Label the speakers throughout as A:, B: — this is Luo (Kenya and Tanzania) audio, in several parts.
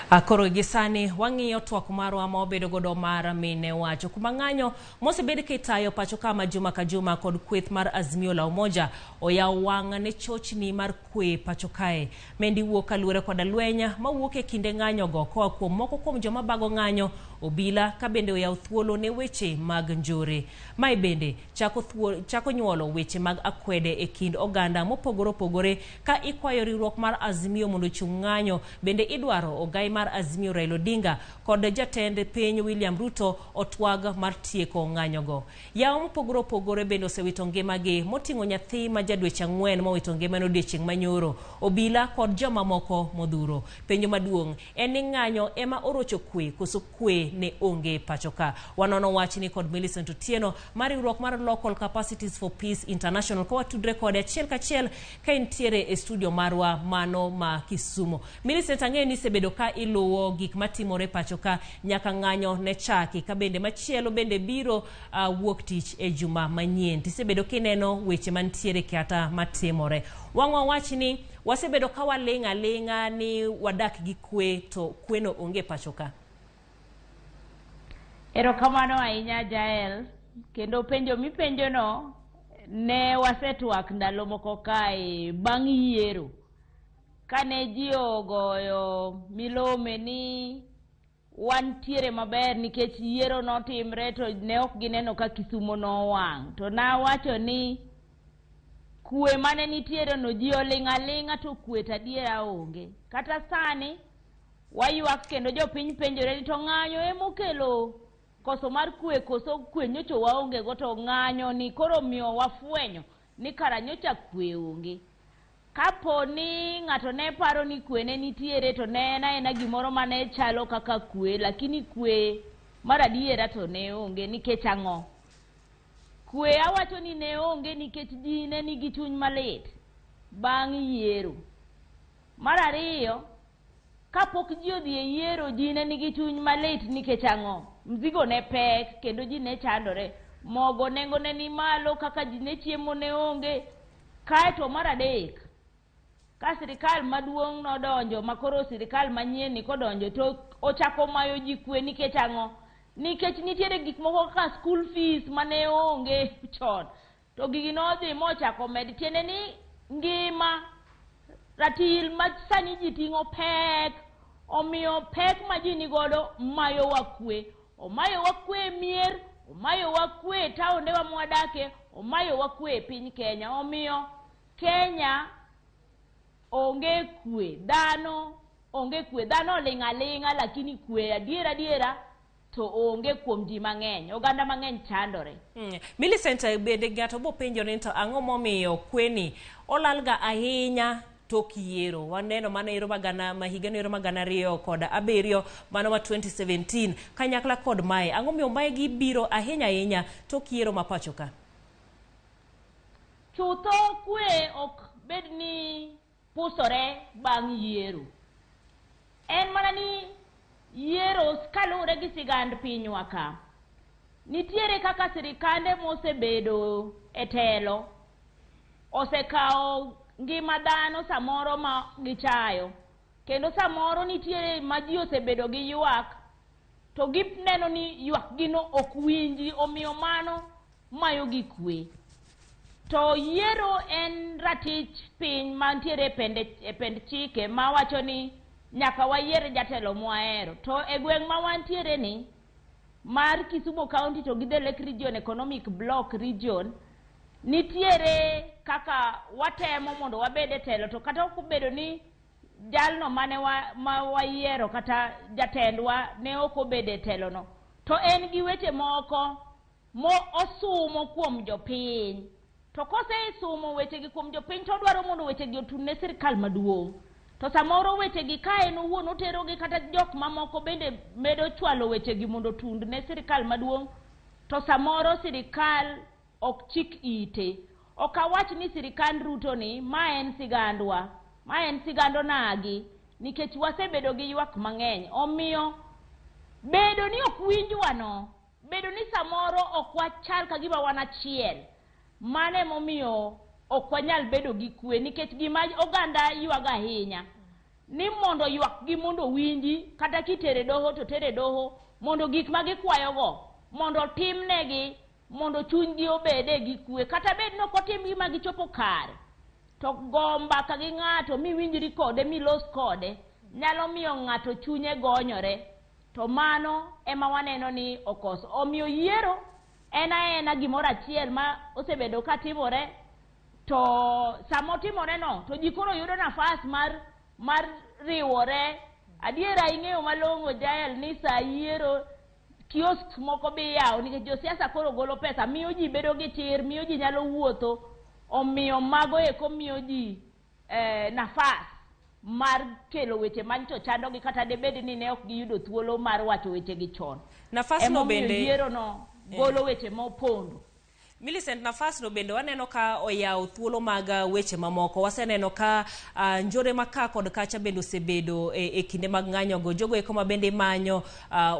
A: Koro gi sani wang'iyo twak marwa ma wabedo godo mar mine wacho kuma ng'anyo mosebed kitayo pacho ka ma juma ka juma kod kweth mar Azimio la Umoja oyawo wang' ne chochni mar kwe pacho kae. Mendi wuok kaluwore koda lweny mawuok e kinde ng'anyogo koa kuom moko kuom joma bago ng'anyo, obila ka bende oyawo thuolo ne weche mag njore. Mae bende chako, chako nyuolo weche mag akwede e kind oganda mopogore opogore ka ikwayo riwruok mar Azimio mondo ochung ng'anyo. Bende idwaro ogai mar Azimio Raila Odinga kod jatend piny William Ruto otwag mar tieko ng'anyogo. Yawo mopogore opogore bende osewito ngimagi moting'o nyathi ma ja dweche 4 mowito ngimane odiechieng' manyoro, obila kod jomamoko modhuro. Penjo maduong' en ni ng'anyo ema orocho kwe koso kwe ne onge pacho ka. Wanono wachni kod Millicent Otieno mar riwruok mar Local Capacities for Peace International ka watudre kode achiel kachiel ka entiere e studio marwa mano ma Kisumu. Millicent, ang'eyo ni isebedo ka iluwo gik matimore pacho ka nyaka ng'anyo ne chaki ka bende machielo bende biro wuok tich e juma manyien. Tisebedo kineno weche mantiere kata matimore. Wang' wawach ni wasebedo ka waling' aling'a ni wadak gi kwe to kweno onge pacho ka.
B: Erokamano ahinya, Jael. Kendo penjo mipenjono ne wasetwak ndalo moko kae bang' yiero. Kane ji ogoyo milome ni wantiere maber nikech yiero notimre to ne ok gineno ka Kisumo nowang'. To nawacho ni kwe mane nitiere no ji oling' aling'a to kwe to adiera onge. Kata sani waywak kendo jopiny penjore ni to ng'anyo emokelo koso mar kwe koso kwe nyocha waonge go to ng'anyo ni koro miyo wafwenyo ni kara nyocha kwe onge. Kapo ni ng'ato ne paro ni kwe ne nitiere to ne en aena gimoro mane chalo kaka kwe, lakini kwe mar adiera to ne onge. Nikech ang'o? Kwe awacho ni ne onge nikech ji ne nigi chuny malit bang' yiero. Mar ariyo, kapok ji odhi e yiero ji ne nigi chuny malit nikech ang'o? Mzigo ne pek kendo ji ne chandore. Mogo nengo ne ni malo, kaka ji ne chiemo ne onge. Kaeto mar adek, ka sirikal maduong' nodonjo makoro sirikal manyien ni kodonjo to ochako mayo ji kwe nikech ang'o? Nikech nitiere gik moko kaka school fees mane onge chon. To gigi nodhi mochako med. Tiende ni ngima ratil ma sani ji ting'o pek, omiyo pek ma ji nigodo mayowa kwe. Omayowa kwe e mier, omayowa kwe e taondewa mwadake, omayowa kwe e piny Kenya. Omiyo Kenya onge kwe, dhano onge kwe, dhano oling' aling'a lakini kwe adiera adiera to onge kuom ji mang'eny. Oganda mang'eny chandore.
A: Millicent, bende ng'ato bo penjore ni to ang'o momiyo kweni olalga ahinya tok yiero. Waneno mano ero magana ma higano ero magana 2 kod 7, mano ma 2017 kanyakla kod mae. Ang'o miyo mae gibiro ahinya ahinya tok yiero ma pacho ka?
B: Chutho kwe ok bed ni pusore bang' yiero. En mana ni yiero kaluwore gi sigand pinywa ka. Nitiere kaka sirikande mosebedo e telo osekawo ngima dhano samoro ma gichayo. Kendo samoro nitiere ma ji osebedo gi ywak to gineno ni ywak gino ok winji, omiyo mano mayo gi kwe. To yiero en ratich piny mantiere e pend chike mawacho ni nyaka wayier jatelo mwahero. To e gweng' ma wantiere ni mar Kisumu County to gi the Lake Region Economic Block Region, nitiere kaka watemo mondo wabed e telo to kata ok obedo ni jalno mane wa, ma wayiero kata jatendwa ne ok obedo e telo no, to en gi weche moko mo osumo kuom jopiny. To kosesumo wechegi kuom jopiny to odwaro mondo wechegi otun ne sirikal maduong'. To samoro wechegi ka en owuon oterogi kata jok mamoko bende medo chwalo wechegi mondo otund ne sirikal maduong', to samoro sirikal ok chik ite. Ok awach ni sirikand Ruto ni ma en sigandwa, ma en sigand onagi, nikech wasebedo gi ywak mang'eny. Omiyo bedo ni ok winjwa no, bedo ni samoro ok wachal ka gima wan achiel, mano emomiyo ok wanyal bedo gi kwe nikech gima oganda ywago ahinya. Ni mondo ywakgi mondo owinji, kata kitere doho to tere doho, mondo gik ma gikwayogo mondo otimnegi, mondo chunygi obede gi kwe. Kata bed ni ok otimgi ma gichopo kare, to go mbaka gi ng'ato miwinjri kode milos kode nyalo miyo ng'ato chunye gonyore. To mano ema waneno ni okoso. Omiyo yiero en aena gimoro achiel ma osebedo ka timore, to sama otimore no to ji koro yudo nafas mar riwore. Adiera ing'eyo malong'o Jael ni sa yiero kiosks moko be iyawo nikech josiasa koro golo pesa, miyo ji bedo gi chir, miyo ji nyalo wuotho. Omiyo mago eko miyo ji nafas mar kelo weche manyocha chandogi, kata debed ni ne ok giyudo thuolo mar wacho wechegi chon.
A: Nafas no
B: Emomiyo
A: bende
B: yiero no golo weche mopondo.
A: Millicent, nafas no bende waneno ka oyawo thuolo mag weche mamoko. Waseneno ka njore ma ka kod kacha bende osebedo e kinde mag ng'anyogo. Jogo eko ma bende manyo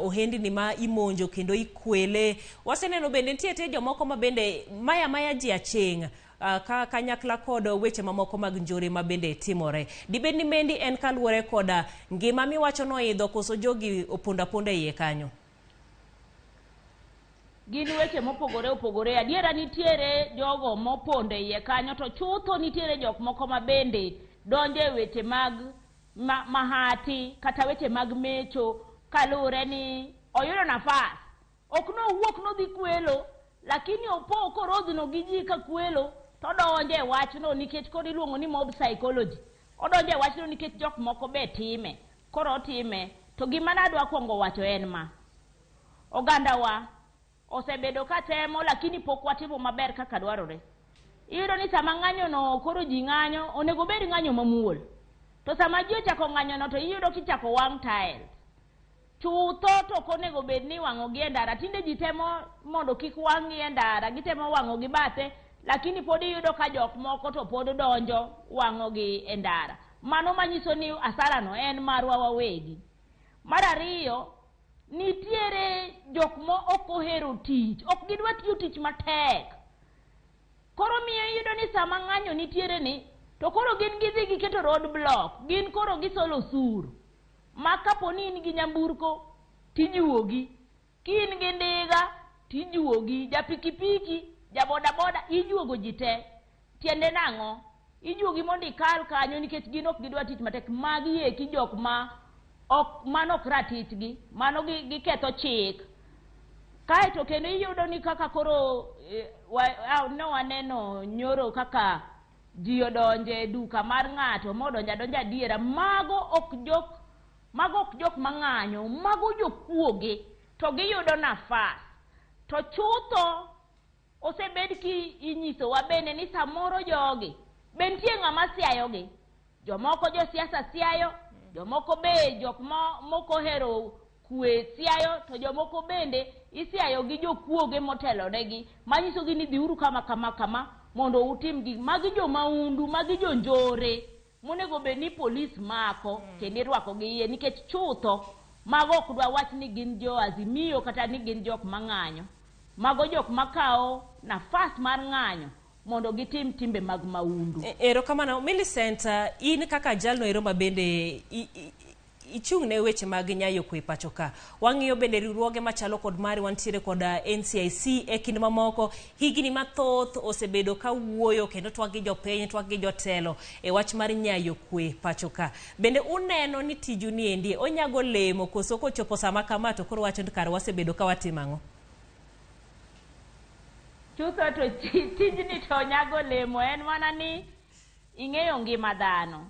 A: ohendni ma imonjo kendo ikwele. Waseneno bende nitie tie jomoko ma bende maya maya ji aching' ka kanyakla kod weche mamoko mag njore ma bende timore. Dibed ni mendi en kaluwore koda ngima miwacho noidho koso jogi opondo aponda e iye kanyo?
B: Gin weche mopogore opogore. Adiera nitiere jogo mopondo e iye kanyo, to chutho nitiere jok moko ma bende donjo e weche mag mahati kata weche mag mecho kaluwore ni oyudo nafas. Ok nowuok nodhi kwelo, lakini opo korodhno gi ji ka kwelo, to odonjo e wachno nikech koro iluongo ni mob psychology. Odonjo e wachno nikech jok moko be time, koro otime. To gima nadwa kuongo wacho en ma. Ogandawa osebedo ka temo, lakini pok watimo maber kaka dwarore. Iyudo ni sama ng'anyo no koro ji ng'anyo, onego bed ng'anyo mamuol. To sama ji ochako ng'anyo no to iyudo kichako wang' tiles. Chutho to ok onego bed ni iwang'o gi e ndara. Tinde ji temo mondo kik wang' gi e ndara, gitemo wang'o gi bathe, lakini pod iyudo ka jok moko to pod donjo wang'o gi e ndara. Mano manyiso ni asara no en marwa wawegi. Mar ariyo, nitiere jok ma ok ohero tich, ok gidwa tiyo tich matek. Koro miyo iyudo ni sama ng'anyo nitiere ni, to koro gin gidhi giketo road block, gin koro gisolo osuru. Ma kapo ni in gi nyamburko, tijuogi. Ki in gi ndiga, tijuogi. Ja pikipiki, ja bodaboda, ijuogo ji te. Tiende nang'o? Ijuogi mondo ikal kanyo nikech gin ok gidwa tich matek. Magi eki jok ma ok, mano ok ratichgi, mano giketho chik. Kaeto kendo iyudo ni kaka koro ne waneno nyoro kaka ji odonje e duka mar ng'ato modonjo adonja adiera. Mago ok jok, mago ok jok mang'anyo, mago jokuoge to giyudo nafas. To chutho osebed ki inyisowa bende ni samoro jogi be nitie ng'ama siayogi. Jomoko josiasa siayo, jomoko be jok mok ohero kwe siayo, to jomoko bende isiayo gi jokuoge motelonegi, manyisogi ni dhiuru kama kama kama mondo utim gik. Magi jomaundu, magi jonjore monego bed ni polis mako kendo irwako gi iye, nikech chutho mago ok dwa wach ni gin jo Azimio kata ni gin jok mang'anyo. Mago jok makawo nafas mar ng'anyo mondo gitim timbe mag maundu.
A: Erokamano. Millicent, in kaka jalno ero ma bende ichung' ne weche mag nyayo kwe pacho ka. Wang'iyo bende riwruoge machalo kod mari, wantiere kod NCIC e kind mamoko. Higni mathoth osebedo ka wuoyo kendo twak gi jopiny, twak gi jotelo e wach mar nyayo kwe pacho ka. Bende uneno ni tiju ni endi onyago lemo koso kochopo sama kama to koro wacho ni kare wasebedo ka watimo ang'o?
B: Chutho to tijni to nyago lemo en mana ni ing'eyo ngima dhano.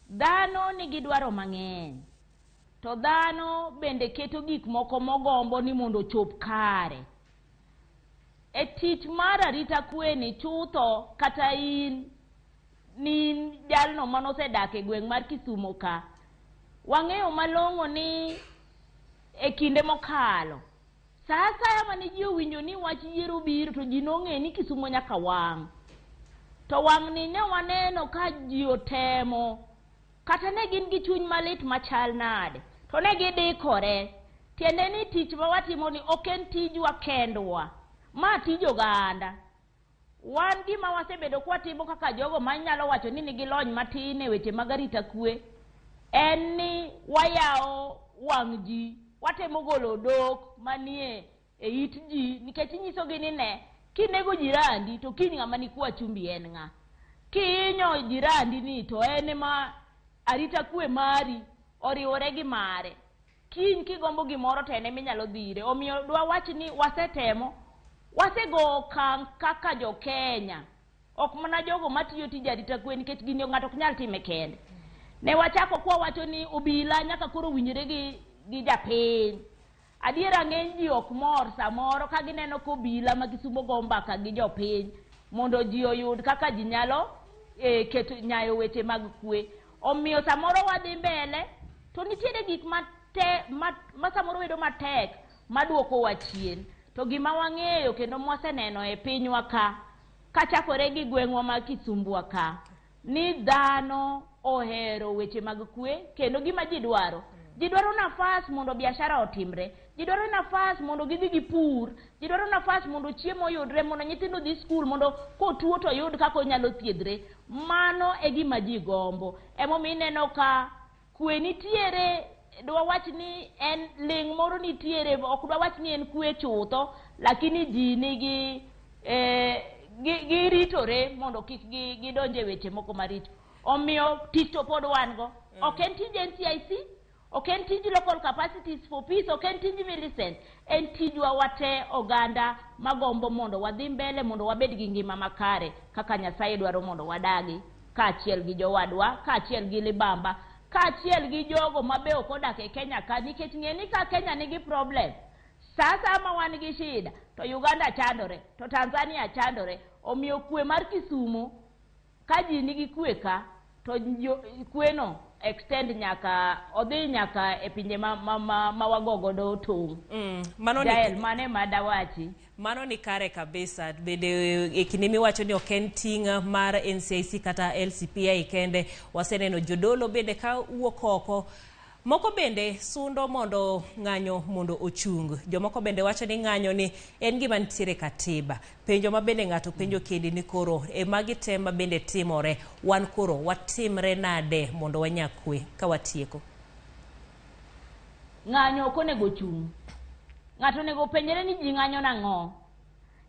B: Dhano nigi dwaro mang'eny, to dhano bende keto gik moko mogombo ni mondo ochop kare. E tich mar arita kwe ni chutho kata in ni jalno manosedak e gweng' mar Kisumo ka, wang'eyo malong'o ni e kinde mokalo, sa asaya mane ji owinjo ni wach yiero biro to ji nong'e ni Kisumo nyaka wang'. To wang' ni ne waneno ka ji otemo, kata ne gin gi chuny malit machal nade, to ne gidikore. Tiende ni tich ma watimo ni ok en tijwa kendwa, ma tij oganda. Wan gima wasebedo kwatimo kaka jogo manyalo wacho ni nigi lony matin e weche mag arita kwe, En ni wayawo wang' ji, watemo golo odok manie e it ji nikech inyisogi ni ne kinego jirandi to kiny ng'ama nikwa chumbi en ng'a. Kihinyo jirandi ni to en ema arita kwe mari oriwore gi mare. Kiny kigombo gimoro to en ema inyalo dhi ire. Omiyo dwawach ni wasetemo, wasego okang' kaka jo Kenya. Ok mana jogo matiyo tij arita kwe nikech gini ng'ato ok nyal time kende. Ne wachako kwawacho ni obila nyaka koro winjre gi japiny. Adiera ng'eny ji ok mor samoro ka gineno ka obila ma Kisumo go mbaka gi jopiny mondo ji oyud kaka ji nyalo keto nyayo weche mag kwe. Omiyo samoro wadhi mbele to nitiere gik ma samoro bedo matek maduokowa chien. To gima wang'eyo kendo mwaseneno e pinywa ka, kachakore gi gweng'wa ma Kisumbwa ka, ni dhano ohero weche mag kwe kendo gima ji dwaro. Ji dwaro nafas mondo biashara otimre, ji dwaro nafas mondo gidhi gipur, ji dwaro nafas mondo chiemo oyudre, mondo nyithindo odhi skul, mondo kotuo to oyud kaka onyalo thiedhre. Mano e gima ji gombo. Emomiyo ineno ka kwe nitiere, dwawach ni en ling' moro nitiere, ok dwawach ni en kwe chutho, lakini ji nigi giritore mondo kik gidonj e weche moko maricho. Omiyo tich to pod wan go. Ok en tij NCIC, ok en tij local capacities for peace, ok en tij Millicent, en tijwa wate oganda magombo mondo wadhi mbele mondo wabed gi ngima makare kaka Nyasaye dwaro mondo wadagi, kaachiel gi jowadwa, kaachiel gi libamba, kaachiel gi jogo mabe ok odak e Kenya ka, nikech ng'e ni ka Kenya nigi problem, sa asaya ma wan gi shida to Uganda chandore, to Tanzania chandore. Omiyo kwe mar Kisumo, ka ji nigi kwe ka, to kweno extend nyaka, odhi nyaka e pinje ma wago godo tong'.
A: Mano ni
B: Jael, mano ema dawachi.
A: Mano ni kare kabisa. Bende e kinde miwacho ni ok en ting' mar NCIC kata LCPI kende, waseneno jodolo bende ka wuok oko. Moko bende sundo mondo ng'anyo mondo ochung. Jomoko bende wacho ni ng'anyo ni en gima nitiere katiba. Penjo ma bende ng'ato penjo kendi ni koro e magi te ma bende timore, wan koro watimre nade mondo wanya kwe ka watieko?
B: Ng'anyo ok onego chung'. Ng'ato onego penjre ni ji ng'anyo nang'o?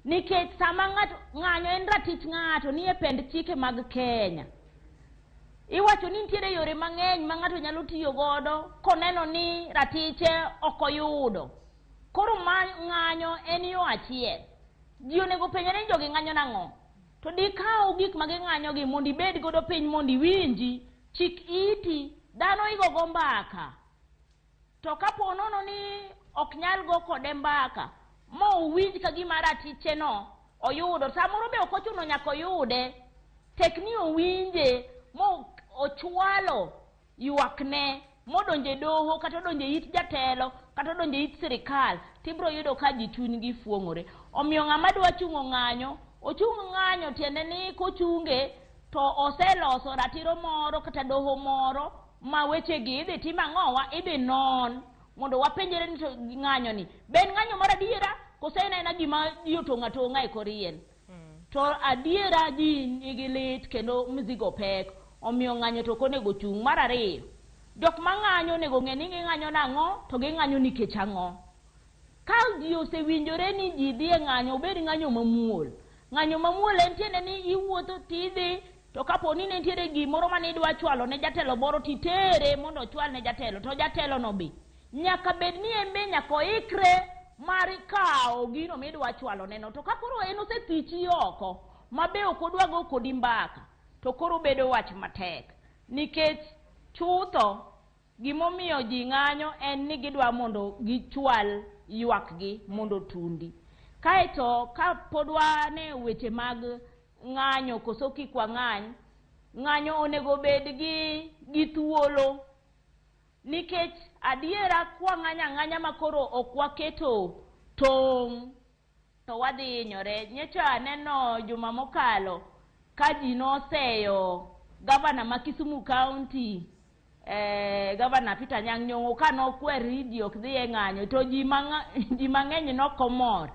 B: Nikech sama ng'ato ng'anyo en ratich ng'ato ni e pend chike mag Kenya. Iwacho ni nitiere yore mang'eny ma ng'ato nyalo tiyo godo koneno ni ratiche ok oyudo. Koro ma ng'anyo en yo achiel. Ji onego penjre ni jogi ng'anyo nang'o? To dikaw gik ma ging'anyo gi mondo ibed godo piny mondo iwinji, chik iti, dhano igo go mbaka. To kapo nono ni ok nyal go kode mbaka, ma owinj ka gima ratiche no oyudo, samoro be ok ochuno nyaka oyude, tek ni owinje, mo ochwalo ywakne, modonjo e doho, kata odonjo e it jatelo, kata odonjo e it sirikal, tibiro yudo ka ji chunygi fuong'ore. Omiyo ng'ama dwa chung'o ng'anyo, ochung' ng'anyo tiende ni kochunge to oseloso ratiro moro kata doho moro ma wechegi idhi tim ang'owa, idhi non mondo wapenjre ni to ng'anyo ni be en ng'anyo mar adiera koso en aena gima ji otong'o atong'a e kor yien. To adiera ji nigi lit kendo mzigo pek, omiyo ng'anyo to ok onego chung'. Mar ariyo, jok ma ng'anyo onego ng'e ni ging'anyo nang'o to ging'anyo nikech ang'o. Ka ji osewinjore ni ji dhi e ng'anyo, obed ng'anyo mamuol. Ng'anyo mamuol en tiende ni iwuotho tidhi, to kapo ni ne nitiere gimoro mane idwa chwalo ne jatelo moro titere mondo ochwal ne jatelo, to jatelo no be nyaka bed ni en be nyaka oikre mar kawo gino midwa chwalo neno. To ka koro en osethichi oko ma be ok odwa go kodi mbaka, to koro bedo wach matek. Nikech chutho gimomiyo ji ng'anyo en ni gidwa mondo gichwal ywakgi mondo otundi. Kaeto ka pod wane weche mag ng'anyo koso kik wang'any, ng'anyo onego bed gi thuolo. Nikech adiera kwang'anyo ang'anya ma koro ok waketo tong' to wadhi hinyore. Nyocha aneno juma mokalo ka ji noseyo gavana ma Kisumu County, Gavana Peter Anyang' Nyong'o ka nokwer ni ji ok dhi e ng'anyo to ji mang'eny nokomor.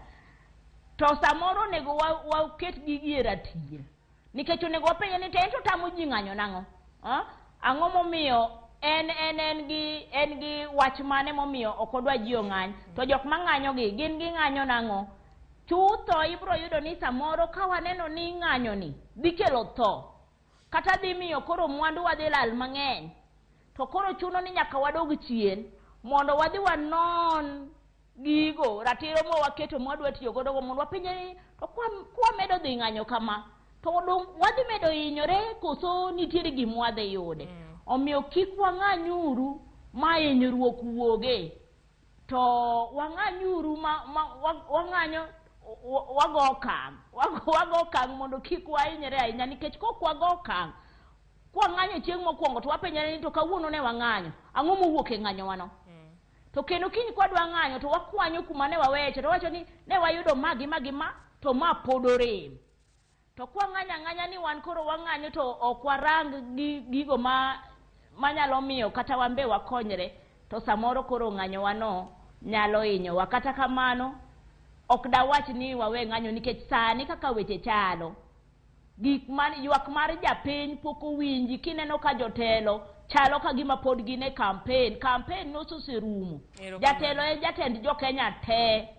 B: To samoro onego waket gigi e ratil. Nikech onego wapenje ni to en to tamo ji ng'anyo nang'o? Ang'o momiyo en en en gi en gi wach mane momiyo ok odwa ji ong'any to jok mang'anyo gi gin ging'anyo nang'o chutho ibro yudo ni samoro ka waneno ni ng'anyo ni dhi kelo tho kata dhi miyo koro mwandu wadhi lal mang'eny to koro chuno ni nyaka wadog chien mondo wadhi wanon gigo ratiro ma waketo mwadwa tiyo godo go mondo wapenje ni to kwamedo dhi ng'anyo kama to dong wadhi medo hinyore koso nitiere gima wadhi yude. Omiyo kik wang'anyuru ma hinyruok wuoge to wang'anyuru ma, ma wang'anyo wago okang' wago okang' mondo kik wahinyre ahinya nikech kok wago okang' kwang'anyo chieng' mokwongo to wapenjore ni to kawuono ne wang'anyo ang'o mowuok e ng'anyowano. To kendo kiny kwadwa ng'anyo to wakwanyo kuma ne waweche to wawacho ni ne wayudo ma gi ma gi ma to ma pod orem. To kwang'anyo ang'anya ni wan koro wang'anyo to ok warang gi gigo ma manyalo miyo kata wan be wakonyre to samoro koro ng'anyowano nyalo hinyowa. Kata kamano ok dawach ni wawe ng'anyo nikech sani kaka weche chalo gik man ywak mar japiny pok owinji kineno ka jotelo chalo ka gima pod gin e campaign. Campaign noserumo. Jatelo en jatend jo Kenya te.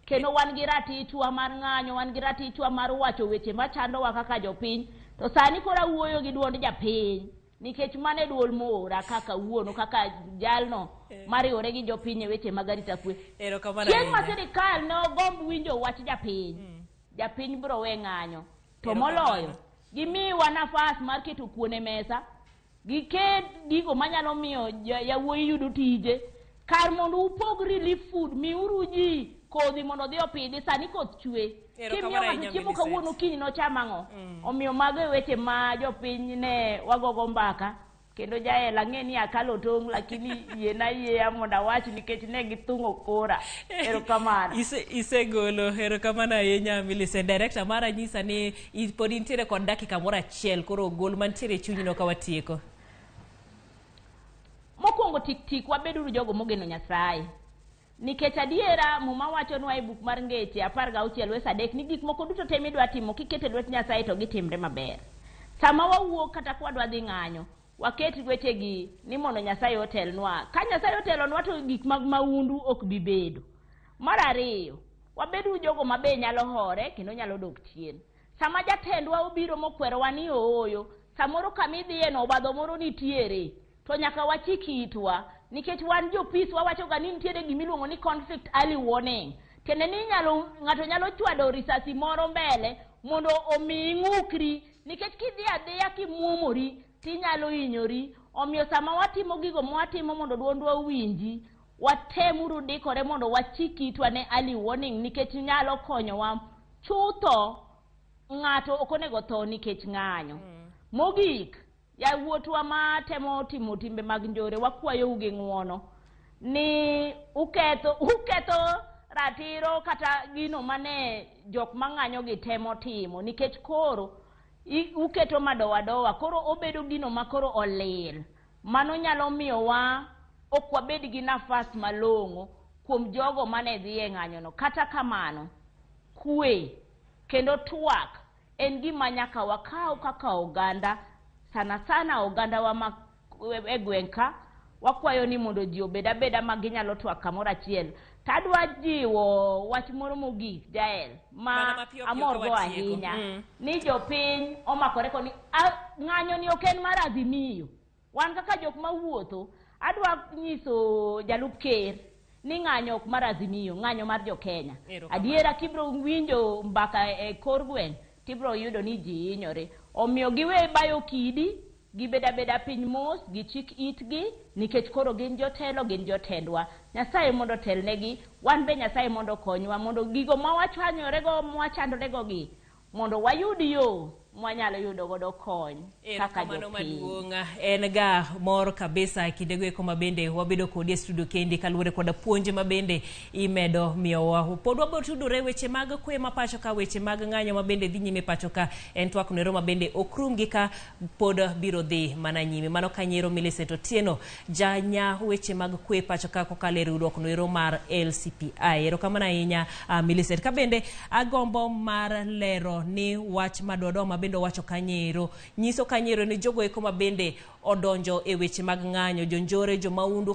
B: Kendo wan gi ratichwa mar ng'anyo, wan gi ratichwa mar wacho weche machandowa kaka jopiny. To sani koro awuoyo gi duond japiny nikech mano e duol moora kaka wuono kaka jalno mariwore gi jopiny e weche mag arita kwe. Chieng' ma sirikal ne ogomb winjo wach japiny, japiny biro we ng'anyo. To moloyo, gimiwa nafas mar keto kuon e mesa, giket gigo manyalo miyo yawuoyi yudo tije. Kar mondo upog relief food, miuru ji kodhi mondo odhi opidhi, sani koth chwe. Kimiyo ng'ato chiemo kawuono kiny nocham ang'o? Omiyo mago e weche ma jopiny ne wagogo mbaka. Kendo Jael ang'e ni akalo tong' lakini yiena yieya mondo awach nikech ne githung'o kora. Erokamano.
A: Isegolo erokamano ahinya Millicent. Director mara nyisa ni pod intiere kod dakika moro achiel koro gol mantiere e chunyino ka watieko.
B: Mokwongo tik tik wabeduru jogo mogeno Nyasaye. Nikech adiera Muma wachonwa e buk mar Ngeche 16 wes 3 ni gik moko duto te midwa timo kiketo e lwet Nyasaye to gitimre maber. Sama wawuok kata kwadwa dhi ng'anyo, waket wechegi ni mondo Nyasaye otelnwa. Ka Nyasaye otelonwa to gik mag maundu ok bi bedo. Mar ariyo, wabeduru jogo ma be nyalo hore kendo nyalo dok chien. Sama jatendwa obiro mokwerowa ni ooyo, samoro kama idhiyeno obadho moro nitiere, to nyaka wachik itwa nikech wan jopis wawacho ga ni nitiere gimiluongo ni conflict early warning. Tiende ni inyalo ng'ato nyalo chwado risasi moro mbele mondo omi ing'ukri nikech kidhi adhiya kimuomori tinyalo hinyori. Omiyo sama watimo gigo mwatimo mondo duondwa owinji, watemuru dikore mondo wachik itwa ne early warning nikech nyalo konyowa chutho. Ng'ato ok onego tho nikech ng'anyo. Mogik, yawuotwa ma temo timo timbe mag njore wakwayou gi ng'uono ni uketho uketho ratiro kata gino mane jok mang'anyo gi temo timo nikech koro uketo madowadowa koro obedo gino ma koro olil. Mano nyalo miyowa ok wabed gi nafas malong'o kuom jogo mane dhi e ng'anyono. Kata kamano, kwe kendo twak en gima nyaka wakaw kaka oganda, sana sana ogandawa ma e gweng' ka wakwayo ni mondo ji obed abeda ma ginyalo twak kamoro achiel. Tadwa jiwo wach moro mogik Jael ma amorgo ahinya ni jopiny omakore koni ng'anyo ni ok en mar Azimio. Wan kaka jok mawuotho adwa nyiso jalup ker ni ng'anyo ok mar Azimio, ng'anyo mar jo-Kenya. Adiera kibro winjo mbaka e kor gweng' tibro yudo ni ji hinyore. Omiyo giwe bayo kidi, gibed abeda piny mos, gichik itgi nikech koro gin jotelo, gin jotendwa. Nyasaye mondo otelnegi, wan be Nyasaye mondo okonywa mondo gigo ma wachwanyorego, mwachandorego gi mondo wayud yo mwanyalo yudo godo kony kaka jopiny.
A: Maduong' en ga mor kabisa kindego eko ma bende wabedo kodi e studio kendi kaluwore koda puonj ma bende imedo miyowa. Pod wabiro tudore weche mag kwe ma pacho ka, weche mag ng'anyo ma bende dhi nyime pacho ka, en twak noero ma bende ok rum gi ka pod biro dhi mana nyime. Mano kanyiero Millicent Otieno, janya weche mag kwe pacho ka kokalo e riwruok noero mar LCPI. Erokamano ahinya Millicent. Ka bende agombo mar lero ni wach madoadoa ma bende owacho kanyo nyiso kanyo ni jogo eko ma bende odonjo e weche mag ng'anyo, jonjore, jomaundu.